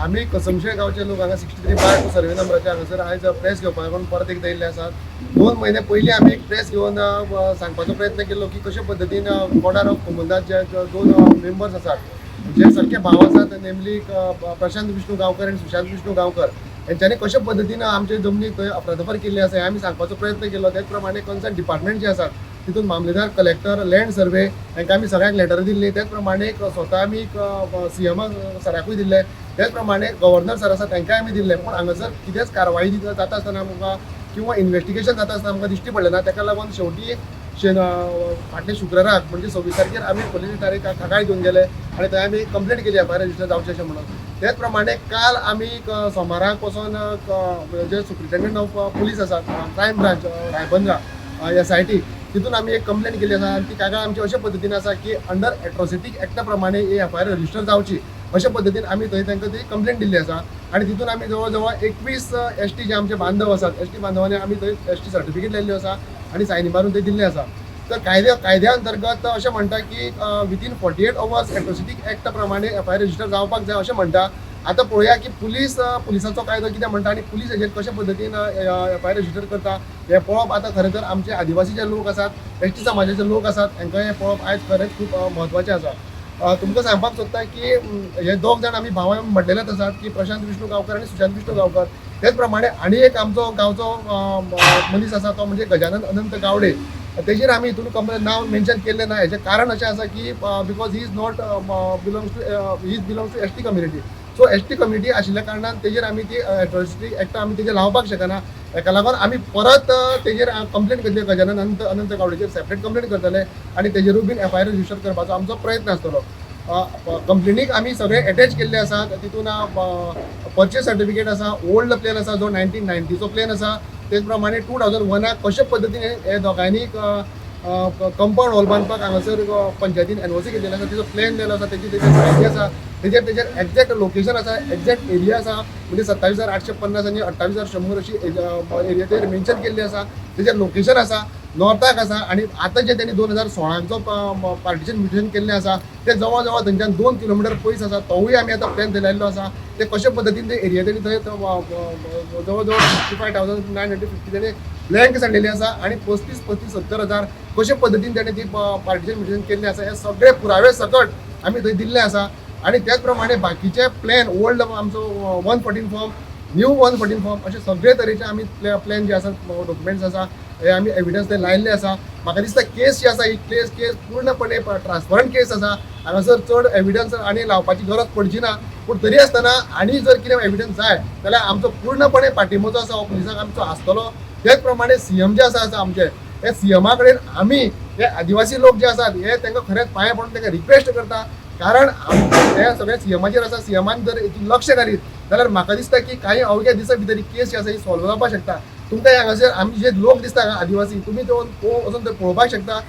आमी कसमशे गांवचे लोक हांगा 63 बाय 2 सर्वे नंबराचे हांगासर आयज प्रेस घेवपाक लागून परत एकदां येयल्ले आसात. 2 म्हयने पयलीं आमी एक प्रेस घेवन सांगपाचो प्रयत्न केल्लो की कशे पद्दतीन बोर्डार ऑफ कोमुनिदाद जे जे दोन मेंबर्स आसात, जे सारके भाव आसात, नेमली प्रशांत विष्णू गांवकर आनी सुशांत विष्णू गांवकर, हेंच्यांनी कशे पद्दतीन आमचे जमनीक थंय अफरातफर केल्ली आसा हें आमी सांगपाचो प्रयत्न केलो. त्याच प्रमाणे कन्सर्न डिपार्टमेंट जे आसात, तितून मामलेदार, कलेक्टर, लँड सर्वे हांकां आमी सगळ्यांक लेटर दिल्ली. त्याच प्रमाणे स्वता आमी सीएम सराकूय दिल्ले. त्याच प्रमाणे गव्हर्नर सर आसा, तांकांय आमी दिल्ले. पूण हांगासर कितेंच कारवाई जाता आसतना आमकां किंवा इन्व्हेस्टिगेशन जाता आसतना आमकां दिश्टी पडलें ना. ताका लागून शेवटी फाटल्या शुक्राराक म्हणजे 26 तारखेर आमी पोलीस स्टेशनार कागाळ घेवन गेले आनी थंय आमी कंप्लेंट केली एफआयआर रजिस्टर जावचें अशें म्हणून. तेच प्रमाणे काल आमी सोमाराक वचोन जे सुप्रिटेंडंट ऑफ पुलीस आसात, क्रायम ब्रांच, रायबंद्रा एसआयटी, तितून आमी एक कंप्लेंट केली आसा आनी ती कागाळ आमची अशे पद्दतीन आसा की अंडर एट्रोसिटी एक्टा प्रमाणे ही एफआयआर रजिस्टर जावची अशे पद्दतीन आमी थंय तांकां ती कंप्लेंट दिल्ली आसा. आनी तितून आमी जवळ जवळ 21 एसटी जे आमचे बांधव आसात, एसटी बांधवांनी आमी थंय एसटी सर्टिफिकेट लायिल्ल्यो आसा आनी सायनी मारून थंय दिल्ले आसा. तर कायद्या अंतर्गत अशें म्हणटा की within 48 hours atrocity एक्टा प्रमाणे एफआयआर रजिस्टर जावपाक जाय अशें म्हणटा. आतां पळोवया की पुलिसाचो कायदो कितें म्हणटा आनी पुलीस हेजेर कशे पद्दतीन एफआयआर रजिस्टर करता हें पळोवप आतां खरें तर आमचे आदिवासी जे लोक आसात, एसटी समाजाचे लोक आसात, हांकां हें पळोवप आयज खरेंच खूब म्हत्वाचें आसा. तुमकां सांगपाक सोदता की हे दोग जाण आमी भाव म्हणलेलेच आसात की प्रशांत विष्णू गांवकर आनी सुशांत विष्णू गांवकर. तेच प्रमाणे आनी एक आमचो गांवचो मनीस आसा, तो म्हणजे गजानन अनंत गावडे. तेजेर आमी हितून कंप्लेन नांव मेन्शन केल्लें ना. हेचें कारण अशें आसा की because he is not belongs to he is belongs to ST community. So ST community आशिल्ल्या कारणान तेजेर आमी ती एट्रोसिटी एक्ट आमी तेजेर लावपाक शकना. हेका लागून आमी परत तेजेर कंप्लेन करतले. गजानन अनंत अनंत गावडेचेर सेपरेट कंप्लेन करतले आनी तेजेरूय बीन एफआयआर रजिस्टर करपाचो आमचो प्रयत्न आसतलो. कंप्लेनीक आमी सगळे एटॅच केल्ले आसात. तितून परचेस सर्टिफिकेट आसा, ओल्ड प्लॅन आसा जो 1990चो प्लॅन आसा. तेच प्रमाणे 2001 कशे पद्दतीन हे दोगांयनी कंपाऊंड वॉल बांदपाक हांगासर पंचायतीन एनओसी घेतलेली आसा, तिचो प्लॅन दिलो आसा, तेजी तेजी म्हायती आसा. तेजेर तेजेर एक्झॅक्ट लोकेशन आसा, एक्झॅक्ट एरिया आसा, म्हणजे 27,850 आनी 28,100 अशी एरियाचेर मेन्शन केल्ली आसा. तेजेर लोकेशन आसा, नॉर्थाक आसा. आनी आतां जे तेणी 2016चो पार्टिशन म्युटेशन केल्लें आसा, ते जवळ जवळ थंयच्यान 2 किलोमिटर पयस आसा. तोवूय आमी आतां प्लॅन लायल्लो आसा. ते कशे पद्दतीन ते एरिया तेणी थंय जवळ जवळ 65,950 तेणी ब्लँक सांडलेली आसा आनी 35 35 70 हजार कशे पद्दतीन तेणे ती पार्टिशन म्युटेशन केल्लें आसा, हे सगळे पुरावे सकट आमी थंय दिल्ले आसा. आनी त्याच प्रमाणे बाकीचे प्लॅन, ओल्ड आमचो 114 फॉर्म, न्यू 114 फॉर्म, अशे सगळे तरेचे आमी प्लॅन जे आसा, डॉक्युमेंट्स आसा, हे आमी एविडन्स ते लायल्ले आसा. म्हाका दिसता केस जी आसा, ही केस केस पूर्णपणे ट्रान्सपरंट केस आसा. हांगासर चड एविडन्स आनी लावपाची गरज पडची ना. पूण तरी आसतना आनी जर कितें एविडन्स जाय जाल्यार आमचो पूर्णपणे पाठिंबो जो आसा हो पुलिसांक आमचो आसतलो. तेच प्रमाणे सीएम जे आसा आसा आमचे, हे सीएमा कडेन आमी हे आदिवासी लोक जे आसात, हे तांकां खरेंच पांये पडून तांकां रिक्वेस्ट करता, कारण हे सगळें सीएमाचेर आसा. सीएमान जर हितून लक्ष घालीत जाल्यार म्हाका दिसता की कांय अवघ्या दिसा भितर ही केस जी आसा ही सॉल्व जावपाक शकता. तुमकां हांगासर आमी जे लोक दिसता हांगा आदिवासी, तुमी ते वचून ते पळोवपाक शकता.